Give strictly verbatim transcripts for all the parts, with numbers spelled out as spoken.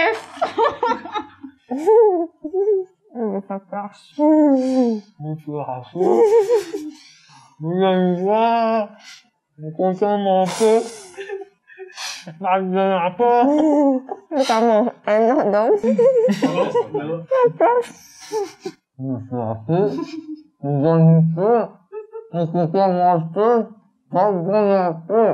Yes! Mo fer plas. Mo fer plas. Mo gagn sa. Mo kontan manz pes, mo donn lapar. Mo kontan manz enn, donk. Mo swafe, mo donn lapar. Mo kontan manz pes, mo donn lapar.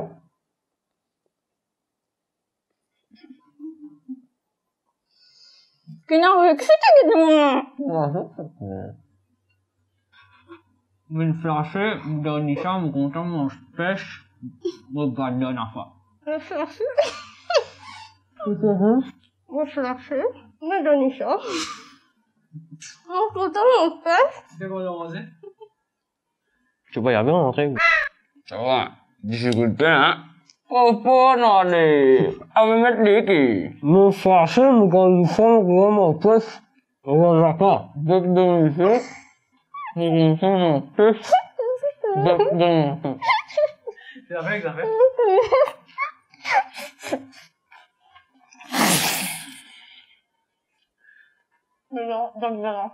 Ki ena, ki sa to gete mwa? Mo flash, mo donn sa, mo kontan manz pes, mo pa donn lapar. Mo flash. Mo flash, mo donn sa. Mo kontan manz pes. Ti pa, ena rantre. Sa va, difikilte, hein? Oh, pou nane. Ave met li ki. Mo flash, mo gagn fam, mo manz pes, mo donn lapar. Bek donn sa. Mo donn sa, manz pes. Bek donn sa. Zafè, zafè. Non, donk, non.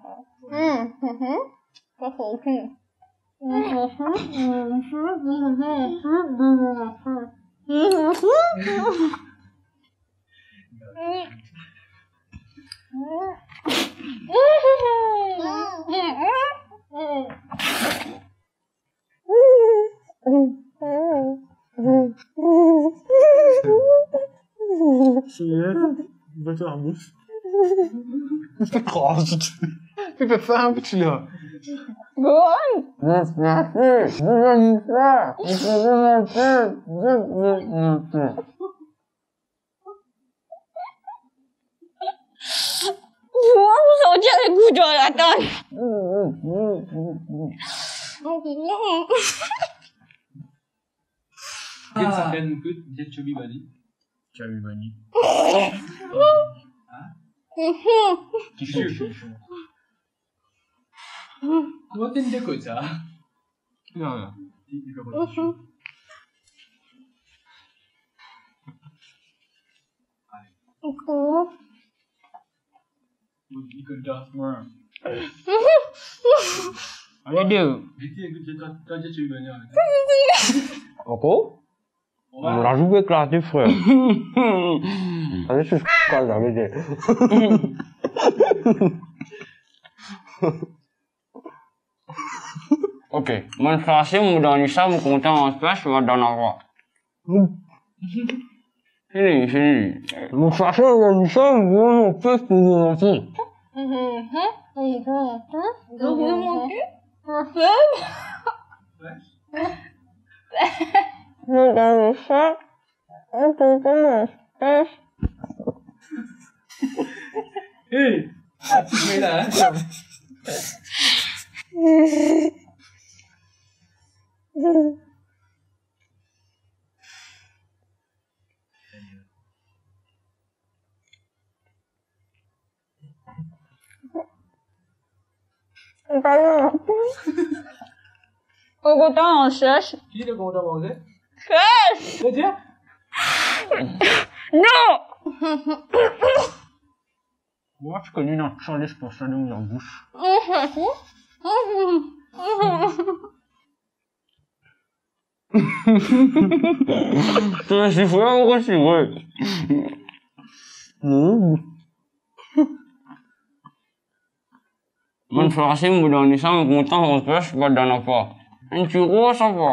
Hmm, mhm. Pas ok. Seigneur, ouvre ta bouche. Li pe kraz. Li pe fam, ti la. Go on. Wow, sa dir le gou dan latann. Get sa pen kout, get Chubby Bunny. Chubby Bunny. Hein? Ki sho, sho, sho. Kouma to inn dekoz sa? Non, non. Li, li pe rod. Li konn dans mwa. Ale de. Vite, vite, vite, vite, vite, vite. Ankor? Mo lazout eklate, frer. Ale, sis kal la, vite. Ok, mo flash, mo donn sa, mo kontan manz pes, mo donn lapar. Fini, fini. Mo flash, mo donn sa, mo donn lapar. Mo donn sa, mo kontan manz pes. Hey! Atik la, hein? Ou kontan manz pes? Ki le kontan manze? Pes! Ve dir? Non! Mwa, ti kone ena kalis pou sa dan mo bous. To sifle, mo sifle. Mo flash, mo donn sa, mo kontan manz pes, mo donn lapar. Enn ti ro, sa va.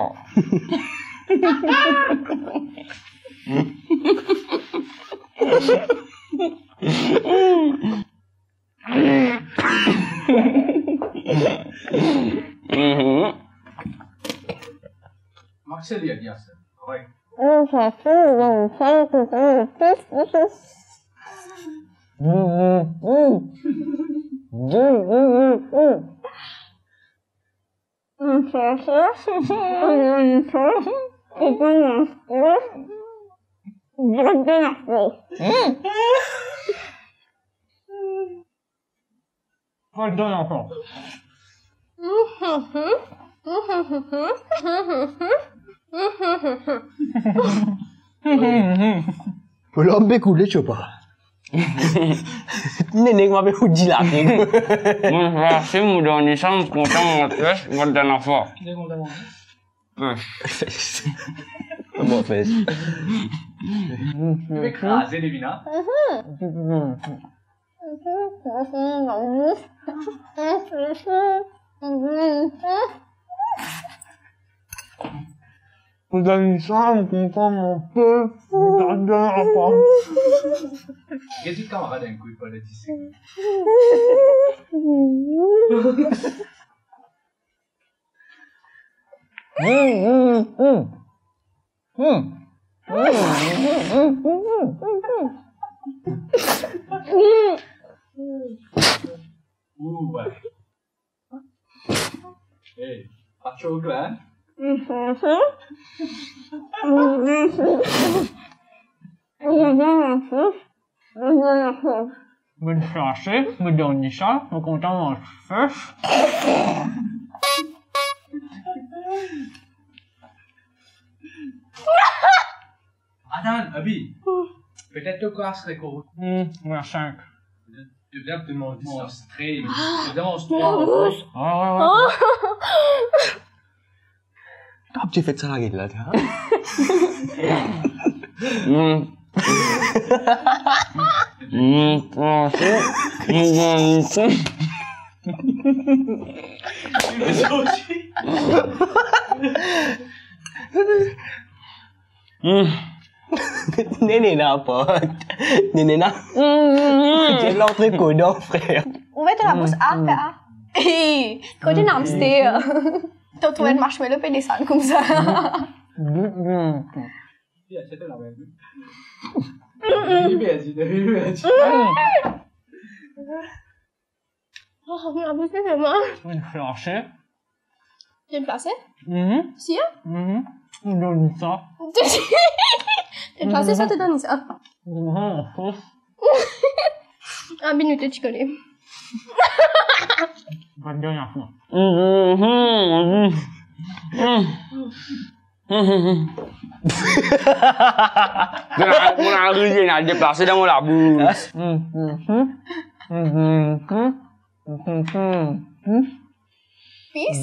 Mhm. Marcel, il a dit ça. Ouais. Fo donn ankor. Pou lom pe koule, ti pa. Nene, kouma pe ou di la. Mo flash, mo donn sa, mo kontan manz pes, mo donn lapar. Mo fes. Li pe kraze, Davina. Mo donn sa, mo kontan, mo pe, mo donn apa. Get to kamarad enn kout par le disi. Ou, ouais. Hey, pa chok la, hein? Mo fese, mo donn li sa, mo kontan mo fes. Atann, Abi. Petet to kas rekor. Hmm, mo a sink. To devine, to manz tre. To devine manz trwa. Ah, ouais, ouais. Kan ti fer sa lagel la, ti, hein? Hmm. Hmm, hmm, hmm. Hmm. Nene na pot. Nene na. Hmm. Ti lantre kodan, frer. Ouver to labous, ah, ah. Hey, kot enn hamster. To trouv enn marshmallow pe desann koumsa. Hmm. Oh, mo labous pe fer mal. Mo flanse. To flanse? Mhm. Si, hein? Mhm. Mo donn sa. To flanse sa, to donn sa. Mhm. Ah, bin, nou ti kone. Bann dernie fwa. Mhm. Mo la, mo la ri, ena deplase dan mo labous. Pis?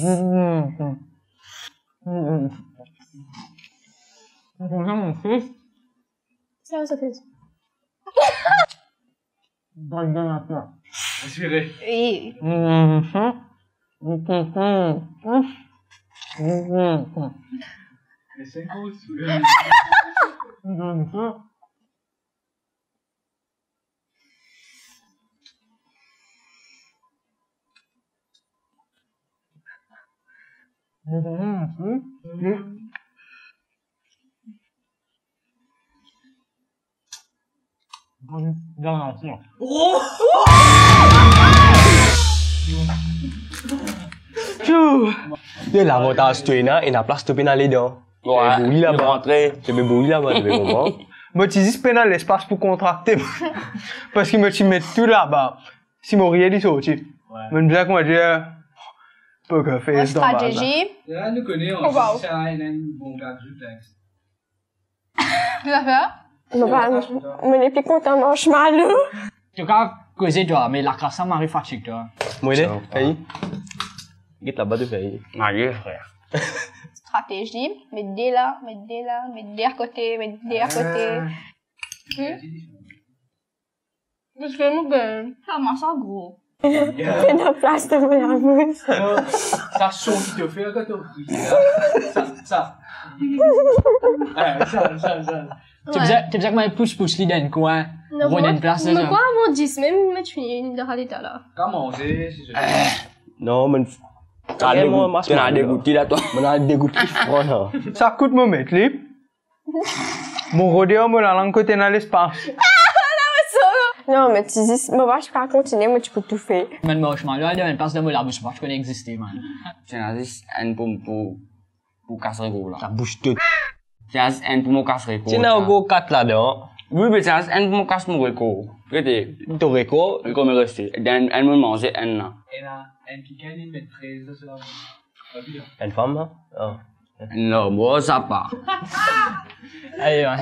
Sa, sa pis. Respire. Oui. Ese koz. Yo, lavantaz to ena, ena plas to pena ledan. Wi. To pe bouli laba. Rantre. To pe bouli laba, to pe konpran. Mo ti zis pena lespas pou kontrakte. Parski mo ti met tou laba. Si mo riye, li sorti. Wi. Mo bizin, kouma dir, poker face dan baz la. Stratezi. La, nou kone, sa, ena enn bon gaz reflex. Ki zafer? Mo pa, mo nepli kontan marshmallow. To kav koze twa, me lakras la mari fatig twa. Mo ede, fey. Get laba to fey. Mari, frer. Stratezi, met de la, met de la, met de akote, met de akote. Hmm? Zis fer mo gagn. Sa, mo sa gro. Ena plas dan mo labous. Non, sa son ki to fer kan to ri la. Sa, sa. Eh, sa, sa, sa. To bizin, to bizin kouma pous pous li dan enn kwin. Non, rod enn plas mo deza. Krwar avan dis mem, mo ti fini dan sa leta la. Kouma manze, si je... Non, mo... Ena degout, ena degout la, twa. Mo ena degout ki fran la. Sa kout mo met li. Mo rode ar mo lalang kot ena lespas. Non, me ti zis, mo pa ti kav kontigne, mo ti pou toufe. Bann marshmallow al dan enn plas dan mo labous, mo pa ti kone existe, man. Ti ena zis enn pou, pou, pou kas rekor la. Labous to. Ti ena zis enn pou mo kas rekor. Ti ena ankor kat ladan. Wi, me ti ena zis enn pou mo kas mo rekor. Gete. To rekor? Rekor mo reste. Dan enn mo manze enn la. Ena enn kikenn inn met trez dan so labous. Enn fam, la? Ah. Non, mo sa pa. Ale, wi.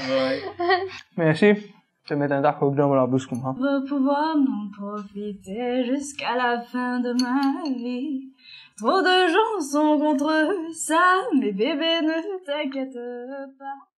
Mersi. To met enn dakok dan mo labous koumsa. Veux pouvoir m'en profiter jusqu'à la fin de ma vie. Trop de gens sont contre ça, mais bébé, ne t'inquiète pas.